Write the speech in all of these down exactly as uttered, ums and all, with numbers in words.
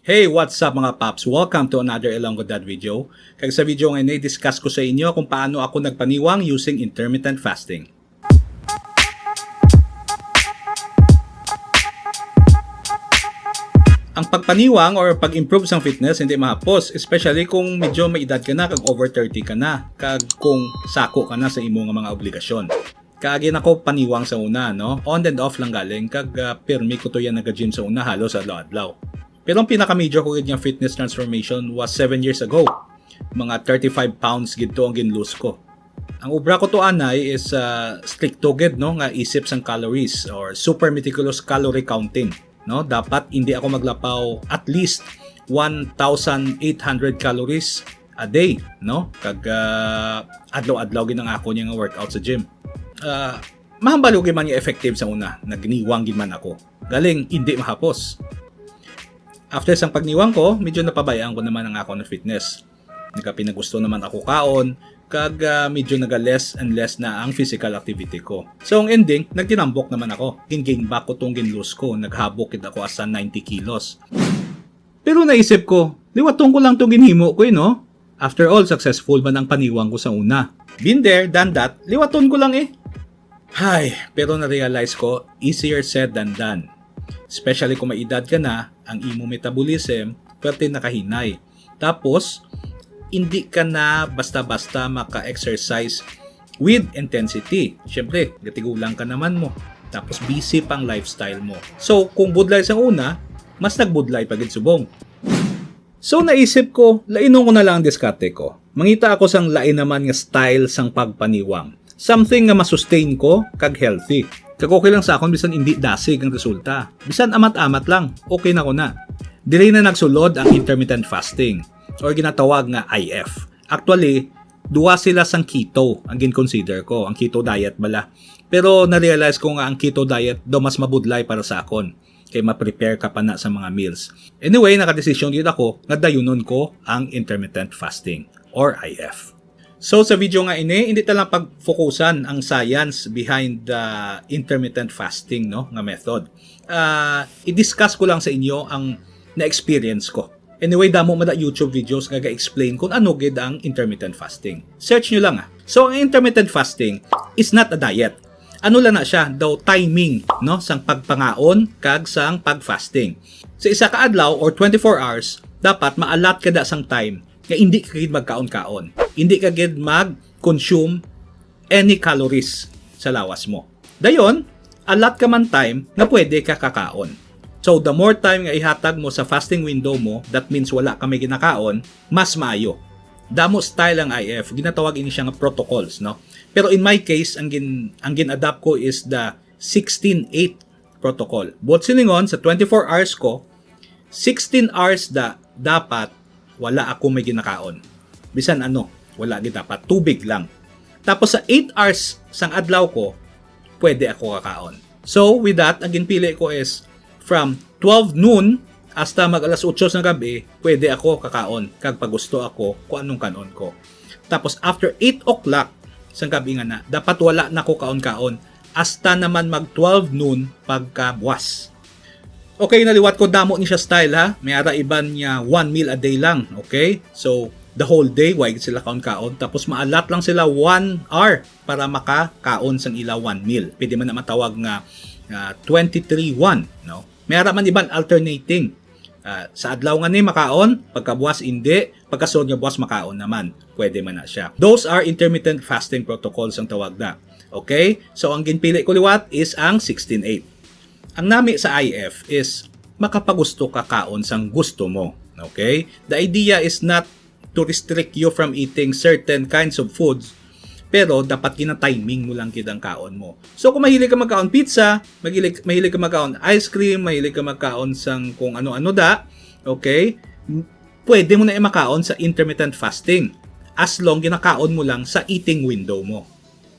Hey, what's up mga paps? Welcome to another Ilonggo Dad video. Kag sa video nga ini, discuss ko sa inyo kung paano ako nagpaniwang using intermittent fasting. Ang pagpaniwang or pag-improve sang fitness hindi mahapos, especially kung medyo may edad ka na kag over thirty ka na, kag kung sako ka na sa imo nga mga obligasyon. Kaagi na ko paniwang sa una, no? On and off lang galing, kag ah, pirmi ko to yan naga-gym sa una halos adlaw-adlaw. Pero ang pinaka-major ko gid nga fitness transformation was seven years ago. Mga thirty-five pounds gid to ang gin-lose ko. Ang obra ko to anay is ah, stricto gid, no, nga isip sang calories or super meticulous calorie counting, no? Dapat hindi ako maglapaw at least one thousand eight hundred calories a day, no? Kag ah, adlaw-adlaw gid ang ako niya nga workout sa gym. Ah, mahambal ko gid man nga effective sa una, nagniwang gid man ako. Galing, hindi mahapos. After sang pagniwang ko, medyo napabayaan ko naman ang ako na fitness. Nagapinagusto naman ako kaon, kag ah, medyo naga less and less na ang physical activity ko. So ang ending, nagtinambok naman ako. Gin-gain back ko tong gin-lose ko, naghabok gid ako hasta ninety kilos. Pero naisip ko, liwaton ko lang tong ginhimo ko, eh, no? After all, successful man ang paniwang ko sa una. Been there, done that, liwaton ko lang eh. Hay, pero na-realize ko, easier said than done. Especially kung may edad ka na, ang imo metabolism, pwerte nakahinay. Tapos, hindi ka na basta-basta maka-exercise with intensity. Siyempre, gatigulang ka naman mo. Tapos busy pang lifestyle mo. So, kung budlay sang una, mas nagbudlay pa gid subong. So, naisip ko, lainon ko na lang ang diskarte ko. Mangita ako sang lain naman nga style sang pagpaniwang. Something nga masustain ko kag healthy. Kag okay lang sa akon bisan indi dasig ang resulta. Bisan amat-amat lang, okay na ko na. Diri na nagsulod ang intermittent fasting or ginatawag nga I F. Actually, duha sila sang keto ang gin-consider ko, ang keto diet bala. Pero na-realize ko nga ang keto diet daw mas mabudlay para sa akon, kay ma-prepare ka pa na sa mga meals. Anyway, nakadesisyon gyud ako nga dayunon ko ang intermittent fasting or I F. So sa video nga ini, hindi ta lang pagfokusan ang science behind the intermittent fasting, no, nga method. Ah, i-discuss ko lang sa inyo ang na-experience ko. Anyway, damo man na YouTube videos nga ga-explain kung ano gid ang intermittent fasting. Search nyo lang ah. So, ang intermittent fasting is not a diet. Ano lang na siya, daw timing, no, sang pagpangaon kag sang pag-fasting. Sa isa ka adlaw or twenty-four hours, dapat ma-allot ka da sang time nga hindi ka gid magkaon-kaon. Hindi ka gid mag-consume any calories sa lawas mo. Dayon, allot ka man time nga pwede ka kakaon. So, the more time nga ihatag mo sa fasting window mo, that means wala ka may ginakaon, mas maayo. Damo style ang I F, ginatawag ini siya nga protocols, no? Pero in my case, ang gin-, ang gin-adapt ko is the sixteen eight protocol. Buot silingon, sa twenty-four hours ko, sixteen hours da, dapat wala ako may ginakaon. Bisan ano, wala gid dapat, tubig lang. Tapos sa eight hours sang adlaw ko, pwede ako kakaon. So, with that, ang ginpili ko is from twelve noon hasta mag alas otso sa gabi, pwede ako kakaon kag pagusto ako kung anong kanon ko. Tapos after eight o'clock sang gabi nga na, dapat wala na ko kaon-kaon hasta naman mag twelve noon pagkabuas. Okay, naliwat ko, damo ni siya style ha. May ara iban niya one meal a day lang, okay? So, the whole day, wa gid sila kaon-kaon. Tapos ma-allot lang sila one hour para makakaon sang ila one meal. Pwede man na matawag nga ah, twenty-three one, no? May ara man iban alternating. Ah, sa adlaw nga ni makaon, pagkabuas indi, pagkasunod nga buas makaon naman. Pwede man na siya. Those are intermittent fasting protocols ang tawag na. Okay? So, ang ginpili ko liwat is ang sixteen eight. Ang nami sa I F is makapagusto ka kaon sang gusto mo. Okay? The idea is not to restrict you from eating certain kinds of foods, pero dapat gina-timing mo lang gid ang kaon mo. So, kung mahilig ka magkaon pizza, mahilig, mahilig ka magkaon ice cream, mahilig ka magkaon sang kung ano-ano da, okay? M-, pwede mo na i-, makaon sa intermittent fasting as long ginakaon mo lang sa eating window mo.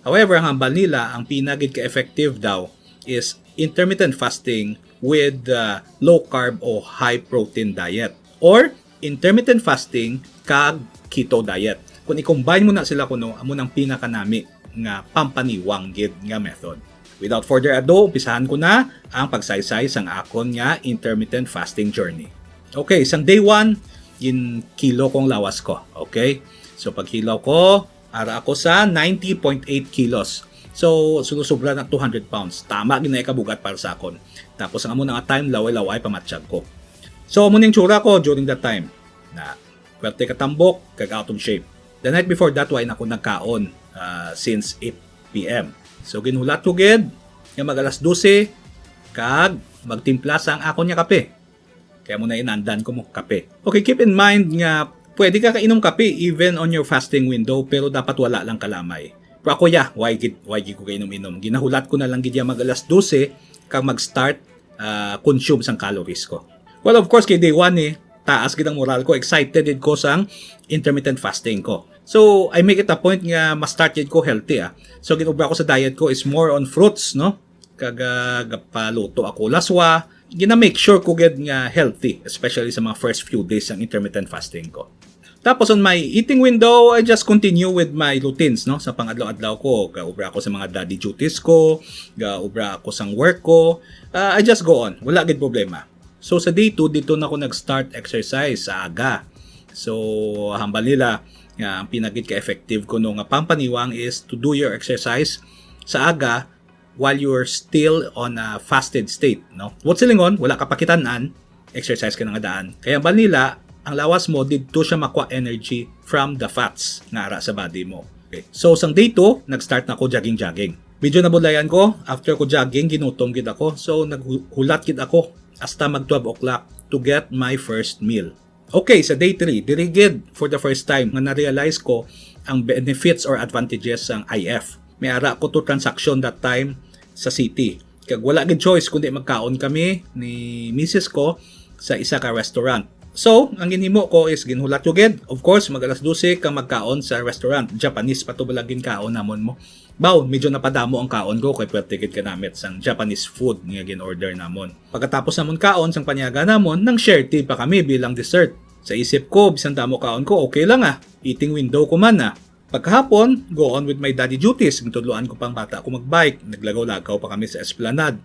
However, ang hambal nila, ang pinagid ka-effective daw is intermittent fasting with uh, low carb o high protein diet or intermittent fasting kag keto diet. Kung i-combine mo na sila kuno, amo nang pinakanami nga pampaniwang gid nga method. Without further ado, umpisahan ko na ang pagsaysay sang akon nga intermittent fasting journey. Okay, sang day one, gin-kilo ko ang lawas ko. Okay? So, pagkilo ko, ara ako sa ninety point eight kilos. So, sulusubra na two hundred pounds. Tama gid na ikabugat para sa akon. Tapos, ang amo na nga time, laway-laway pa matsyag ko. So, amo ning tsura ko during that time. Na, pwerte katambok, kag out of shape. The night before that, wala na ako nagkaon ah, since eight p m. So, ginhulat ko gid nga mag alas dose kag magtimpla sang akon nga kape. Kaya mo na inandan ko mo kape. Okay, keep in mind nga pwede ka kainom kape even on your fasting window, pero dapat wala lang kalamay. Pero ako, ya, why gid, why gid ko kainom-inom? Ginahulat ko na lang gid ya mag alas dose kag mag-start ah, consume sang calories ko. Well, of course, kay day one eh, taas gid ang moral ko, excited gid ko sang intermittent fasting ko. So, I make it a point nga ma-start gid ko healthy ah. So, ginobra ko sa diet ko is more on fruits, no? Kag ah, gapaluto ako laswa, gina-make sure ko gid nga healthy, especially sa mga first few days sang intermittent fasting ko. Tapos on my eating window, I just continue with my routines, no? Sa pang-adlaw-adlaw ko, gaobra ako sa mga daddy duties ko, gaobra ako sang work ko. Ah, I just go on. Wala gid problema. So sa day two, dito na ako nag-start exercise sa aga. So hambal nila nga ang pinagid ka effective kuno nga pampaniwang is to do your exercise sa aga while you're still on a fasted state, no? What silingon, wala ka pakitan-an, exercise ka na nga daan. Kaya hambal nila, ang lawas mo didto siya makuha energy from the fats nga ara sa body mo. Okay. So sang day two, nag-start na ako jogging-jogging. Medyo nabudlayan ko, after ko jogging, ginutom gid ako. So naghulat gid ako hasta mag twelve o'clock to get my first meal. Okay, sa day three, diri gid for the first time nga na-realize ko ang benefits or advantages sang I F. May ara ko to transaction that time sa city. Kag wala gid choice kundi magkaon kami ni misis ko sa isa ka restaurant. So, ang ginhimo ko is ginhulat ko gid. Of course, mag alas dose ka magkaon sa restaurant. Japanese pa to bala ginkaon namon mo. Baw, medyo napadamo ang kaon ko kay pwerte gid kanamit sang Japanese food nga gin-order namon. Pagkatapos namon kaon sang panyaga namon, nang share tea pa kami bilang dessert. Sa isip ko, bisan damo kaon ko, okay lang ah. Eating window ko man ah. Pagkahapon, go on with my daddy duties. Gintudloan ko pang bata ko magbike. Naglagaw-lagaw pa kami sa esplanade.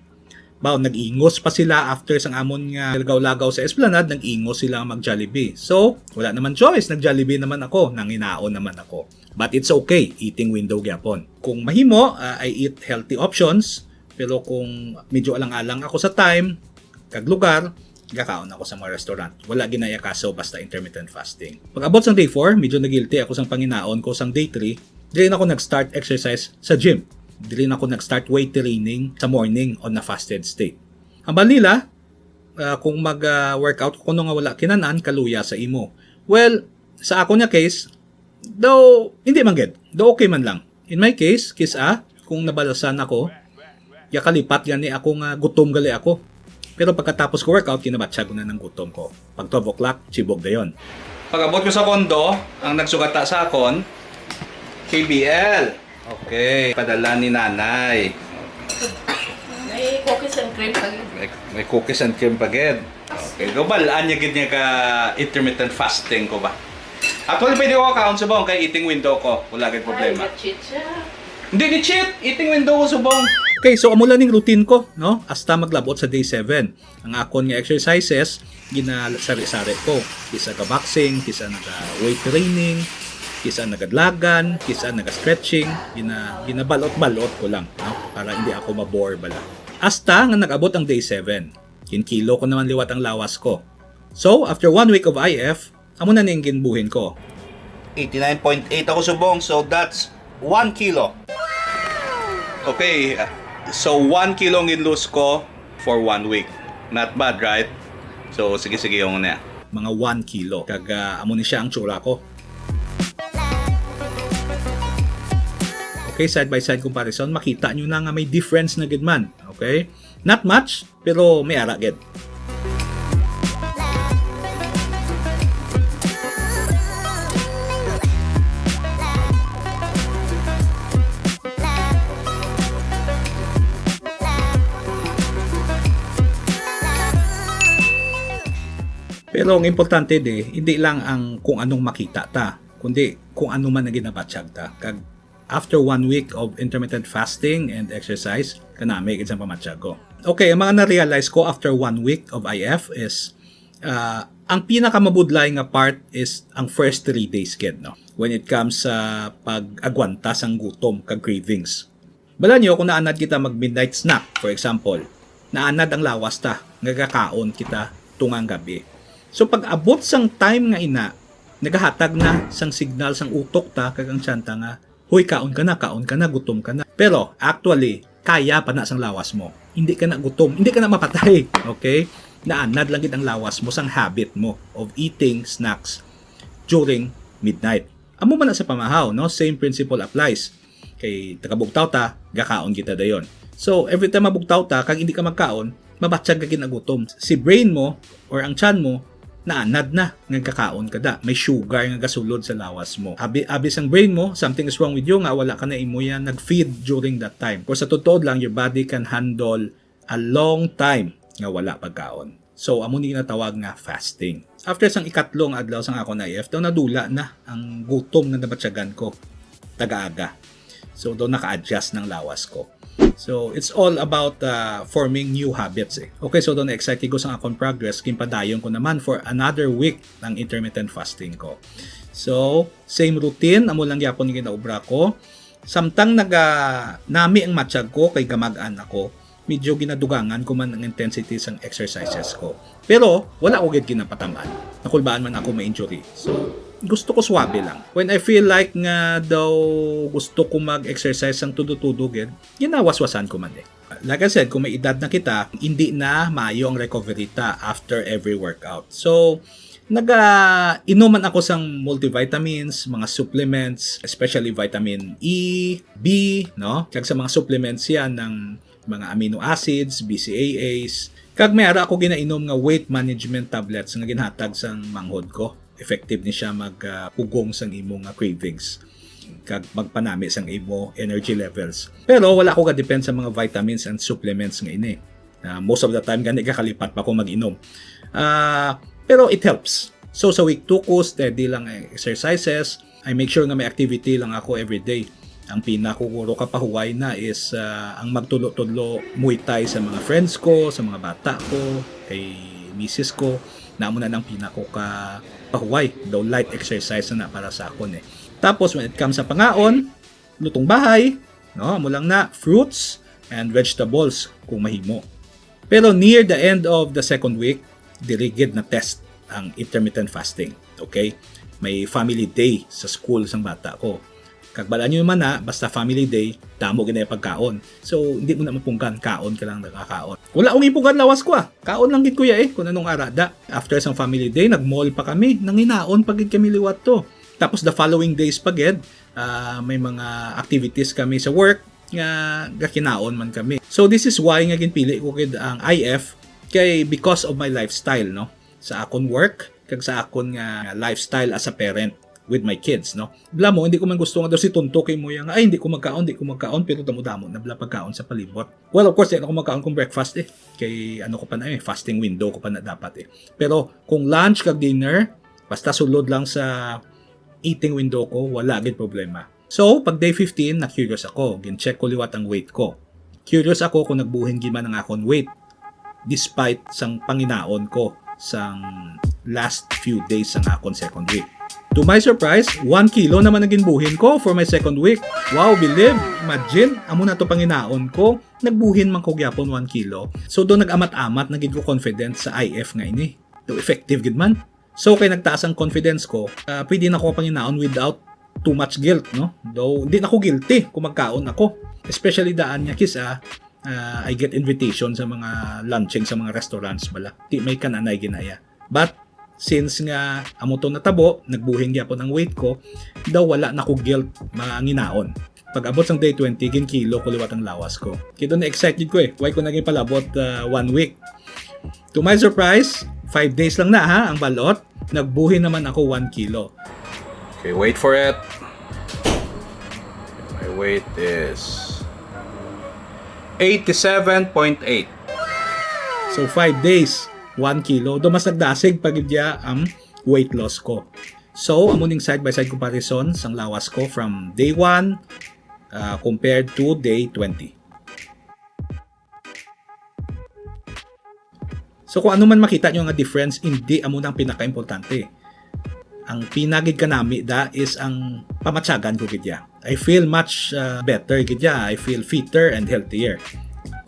Baw, nag-ingos pa sila after sang amon nga lagaw-lagaw sa esplanade, nag-ingos sila mag-Jollibee. So, wala naman choice, nag-Jollibee naman ako, nanginaon naman ako. But it's okay, eating window gyapon. Kung mahimo, ah, I eat healthy options, pero kung medyo alang-alang ako sa time kag lugar, gakaon ako sa mga restaurant. Wala ginayakaso basta intermittent fasting. Pag-abot sang day four, medyo nagilty ako sang panginaon ko sang day three. Diri na ako nag-start exercise sa gym. Diri na ako nag-start weight training sa morning on a fasted state. Hambal nila, ah, kung mag-workout ko kuno nga wala kinan-an, kaluya sa imo. Well, sa ako nga case, daw hindi man gid. Daw okay man lang. In my case, kis-a, kung nabalasan ako, yakalipat gani ako nga gutom gali ako. Pero pagkatapos ko workout, kinabatyag ko na ng gutom ko. Pag twelve o'clock, chibog dayon. Pag-abot ko sa kondo, ang nagsugata sa akon, K B L. Okay, padala ni nanay. May cookies and cream pa yun. May, may cookies and cream pa gid. Okay, gabal-an niya gid niya ka intermittent fasting ko ba? Actually, pwede ko kaon subong kay eating window ko. Wala gid problema. Ay, cheat siya. Hindi ni cheat, eating window ko subong. Okay, so amo lang ning routine ko, no? Hasta maglabot sa day seven. Ang akon nga exercises, ginasari-sari ko. Kis-a ga boxing, kis-a naga weight training, kis-a nagadlagan, kis-a naga stretching, gina ginabalot-balot ko lang, no? Para hindi ako ma-bore bala. Hasta nga nag-abot ang day seven. Kinkilo ko naman liwat ang lawas ko. So, after one week of I F, amo na ning ginbuhin ko. Eighty-nine point eight ako subong, so that's one kilo. Okay, uh, so one kilo ang gin-lose ko for one week. Not bad, right? So, sige, sige, yung na. Mga one kilo. Kag ah, amo ni siya ang tsura ko. Okay, side by side comparison, makita nyo na nga may difference na gid man. Okay? Not much, pero may ara gid. Pero ang importante di, hindi lang ang kung anong makita ta, kundi kung ano man ang ginabatyag ta. Kag after one week of intermittent fasting and exercise, kanami gid sang pamatyag ko. Okay, ang mga na-realize ko after one week of I F is, ah, Ang pinakamabudlay nga part is ang first three days gid, no? When it comes sa pag-agwanta sang gutom kag cravings. Bala niyo, kung naanad kita mag midnight snack, for example, naanad ang lawas ta nga gakaon kita tungang gabi. So pag abot sang time nga ina, nagahatag na sang signal sang utok ta kag ang tiyan ta nga, "Hoy, kaon ka na, kaon ka na, gutom ka na." Pero actually, kaya pa na sang lawas mo. Hindi ka na gutom, hindi ka na mapatay. Okay? Naanad lang gid ang lawas mo sang habit mo of eating snacks during midnight. Amo man na sa pamahaw, no? Same principle applies. Kay taga-Bugtaw ta, gakaon kita dayon. So, every time mabugtaw ta, kag hindi ka magkaon, mabatyag ka ginagutom. Si brain mo or ang tiyan mo, naanad na nga gakaon ka da. May sugar nga gasulod sa lawas mo. Abi, abi sang brain mo, something is wrong with you nga wala ka na imo yan nag-feed during that time. Or sa totoo lang, your body can handle a long time nga wala pagkaon. So, amo ni ginatawag nga fasting. After sang ikatlo nga adlaw sang akon I F, daw nadula na ang gutom nga nabatyagan ko taga-aga. So, daw naka-adjust ng lawas ko. So, it's all about uh, forming new habits eh. Okay, so daw na-excited ko sa akon progress, ginpadayon ko naman for another week ang intermittent fasting ko. So, same routine, amo lang gyapon yung ginaobra ko. Samtang naga nami ang matsyag ko kay gamag-an ako, medyo ginadugangan ko man ang intensity sang exercises ko. Pero wala ko gid ginapatam-an. Nakulbaan man ako ma-injury. So, gusto ko swabe lang. When I feel like nga daw gusto ko mag-exercise sang tudo-tudo gid, ginawaswasan ko man eh. Like I said, kung may edad na kita, hindi na maayo ang recovery ta after every workout. So, naga inom man ako sang multivitamins, mga supplements, especially vitamin E, B, no? Kag sa mga supplements yan ng mga amino acids, B C A As. Kag may ara ako ginainom nga weight management tablets nga ginhatag sang manghod ko. Effective ni siya mag ah, pugong sang imo nga cravings kag magpanami sang imo energy levels. Pero wala ko ga-depend sa mga vitamins and supplements nga ini. Ah, most of the time gani kakalipat pa ko mag-inom. Ah, pero it helps. So sa week two ko, steady lang ang exercises. I make sure nga may activity lang ako every day. Ang pinakuguro ka pahuway na is ah, ang magtudlo-tudlo Muay Thai sa mga friends ko, sa mga bata ko, kay misis ko. Namo na nang pinako ka pahuway. Daw light exercise na para sa akon eh. Tapos when it comes sa pangaon, lutong bahay, no? Amo lang na, fruits and vegetables kung mahimo. Pero near the end of the second week, diri gid na test ang intermittent fasting. Okay? May family day sa school sang bata ko. Kag bala nyo man na, basta family day, damo gid na yung pagkaon. So, hindi mo na mapunggan, kaon ka lang nakakaon. Wala akong ipunggan lawas ko ah. Kaon lang gid kuya eh, kung anong arada. After sang family day, nag-mall pa kami. Nanginaon pa gid kami liwat to. Tapos the following days pa gid, ah, may mga activities kami sa work nga gakinaon man kami. So this is why nga ginpili ko gid ang I F kay because of my lifestyle, no? Sa akon work kag sa akon nga lifestyle as a parent with my kids, no? Bala mo, hindi ko man gusto nga daw si Tonto kay mo nga, "Ay, hindi ko magkaon, hindi ko magkaon," pero damo-damo na bala pagkaon sa palibot. Well, of course, di na ako magkaon kung breakfast eh. Kay ano ko pa na eh, fasting window ko pa na dapat eh. Pero kung lunch kag dinner, basta sulod lang sa eating window ko, wala gid problema. So, pag day fifteen, na-curious ako. Gin-check ko liwat ang weight ko. Curious ako kung nagbuhin gid man ang akon weight despite sang panginaon ko sang last few days sang akon second week. To my surprise, one kilo naman ang ginbuhin ko for my second week. Wow, believe! Imagine, amo na to panginaon ko. Nagbuhin man ko gyapon one kilo. So, do nag-amat-amat na gid ko confident sa I F nga ini. Do effective gid man. So, kay nagtaas ang confidence ko, ah, pwede na ko panginaon without too much guilt, no? Though, hindi na ko guilty kung magkaon ako. Especially daan nga kis, ah, ah, I get invitation sa mga lunching sa mga restaurants bala. Di may kananay ginaya. But, since nga amo to natabo, nagbuhin gyapon ang weight ko, daw wala na ko guilt manginaon. Pag abot sang day twenty, gin-kilo ko liwat ang lawas ko. Kaya na-excited ko eh. Why ko naging palabot ah, one week? To my surprise, five days lang na ha, ang balot. Nagbuhin naman ako one kilo. Okay, wait for it. My weight is eighty-seven point eight. So, five days, one kilo. Do mas nagdasig pa gid ya ang weight loss ko. So, amo ning side by side comparison sang lawas ko from day one ah, compared to day twenty. So kung ano man makita nyo nga difference, hindi amo na ang pinakaimportante. Ang pinagid kanami da is ang pamatyagan ko gid ya. I feel much uh, better gid ya. I feel fitter and healthier.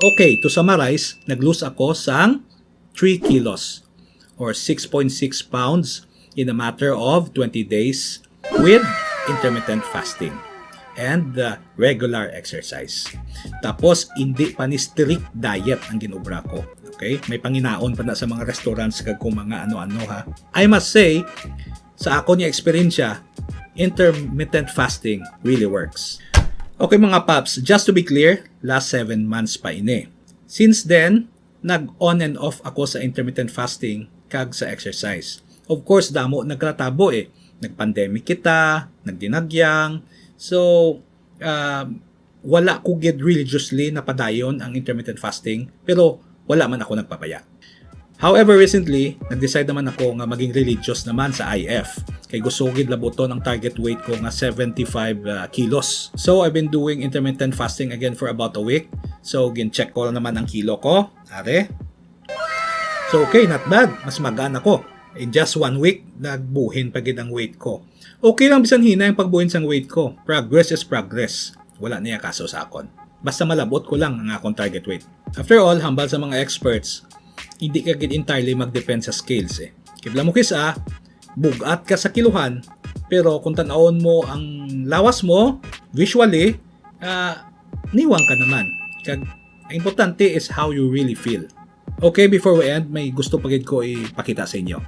Okay, to summarize, nag-lose ako sang three kilos or six point six pounds in a matter of twenty days with intermittent fasting and uh, regular exercise. Tapos, hindi pa ni strict diet ang ginobra ko. Okay? May panginaon pa na sa mga restaurants kag kung mga ano-ano ha. I must say, sa akon nga eksperyensya, intermittent fasting really works. Okay mga paps, just to be clear, last seven months pa ini. Since then, nag on and off ako sa intermittent fasting kag sa exercise. Of course, damo nagkatabo eh. Nag-pandemic kita, nagdinagyang. So, uh, wala ko gid religiously napadayon ang intermittent fasting, pero wala man ako nagpabaya. However, recently, nag-decide naman ako nga maging religious naman sa I F. Kay gusto ko gid labuton ang target weight ko nga seventy-five uh, kilos. So, I've been doing intermittent fasting again for about a week. So, gin-check ko lang naman ang kilo ko. Are. So, okay, not bad. Mas magaan ako. In just one week, nagbuhin pa gid ang weight ko. Okay lang bisan hinay ang pagbuhin sang weight ko. Progress is progress. Wala niya kaso sa akon. Basta malabot ko lang ang akong target weight. After all, hambal sa mga experts, hindi ka gid entirely mag-depend sa scales eh. Kibla mo kisa, bugat ka sa kiluhan, pero kung tanawon mo ang lawas mo, visually, uh, niwang ka naman. Kag, ang importante is how you really feel. Okay, before we end, may gusto pa gid ko ipakita sa inyo.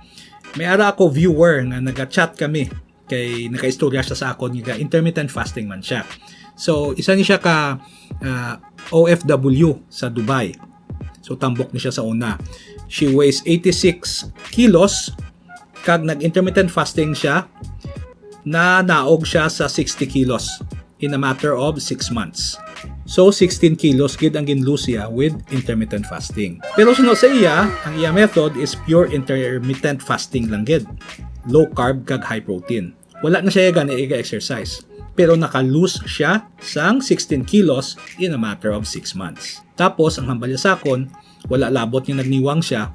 May ara ako viewer nga naga-chat kami kay nakaistorya siya sa akon nga intermittent fasting man siya. So, isa ni siya ka uh, O F W sa Dubai. So, tambok ni siya sa una. She weighs eighty-six kilos kag nag-intermittent fasting siya na naog siya sa sixty kilos in a matter of six months. So, sixteen kilos gid ang gin-lose siya with intermittent fasting. Pero suno sa iya, ang iya method is pure intermittent fasting lang gid. Low carb kag high protein. Wala na siya gani iga-exercise. Pero naka-lose siya sang sixteen kilos in a matter of six months. Tapos, ang hambal niya sa akon, wala labot nga nagniwang siya,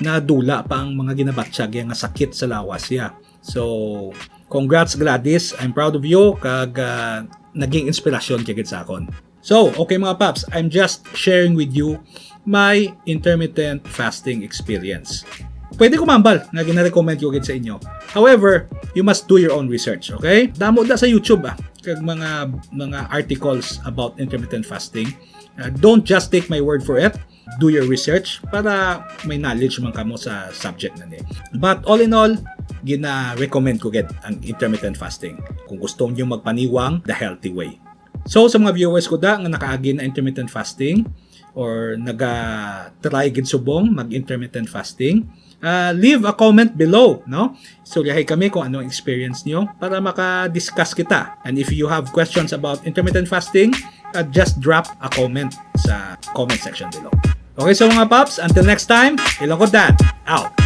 nadula pa ang mga ginabatyag niya nga sakit sa lawas niya. So, congrats Gladys, I'm proud of you, kag uh, naging inspirasyon kay gid sa akon. So, okay mga paps, I'm just sharing with you my intermittent fasting experience. Pwede ko mambal nga gina-recommend ko gid sa inyo. However, you must do your own research, okay? Damo da sa YouTube ah, kag mga mga articles about intermittent fasting. Uh, don't just take my word for it. Do your research para may knowledge man kamo sa subject na ni. But all in all, gina-recommend ko gid ang intermittent fasting kung gusto niyo magpaniwang the healthy way. So sa mga viewers ko da nga nakaagi na intermittent fasting or naga-try gid subong mag-intermittent fasting, uh, leave a comment below, no? Istoryahay kami kung anong experience nyo para maka-discuss kita. And if you have questions about intermittent fasting, uh, just drop a comment sa comment section below. Okay, so mga paps, until next time, Ilonggo Dan, out!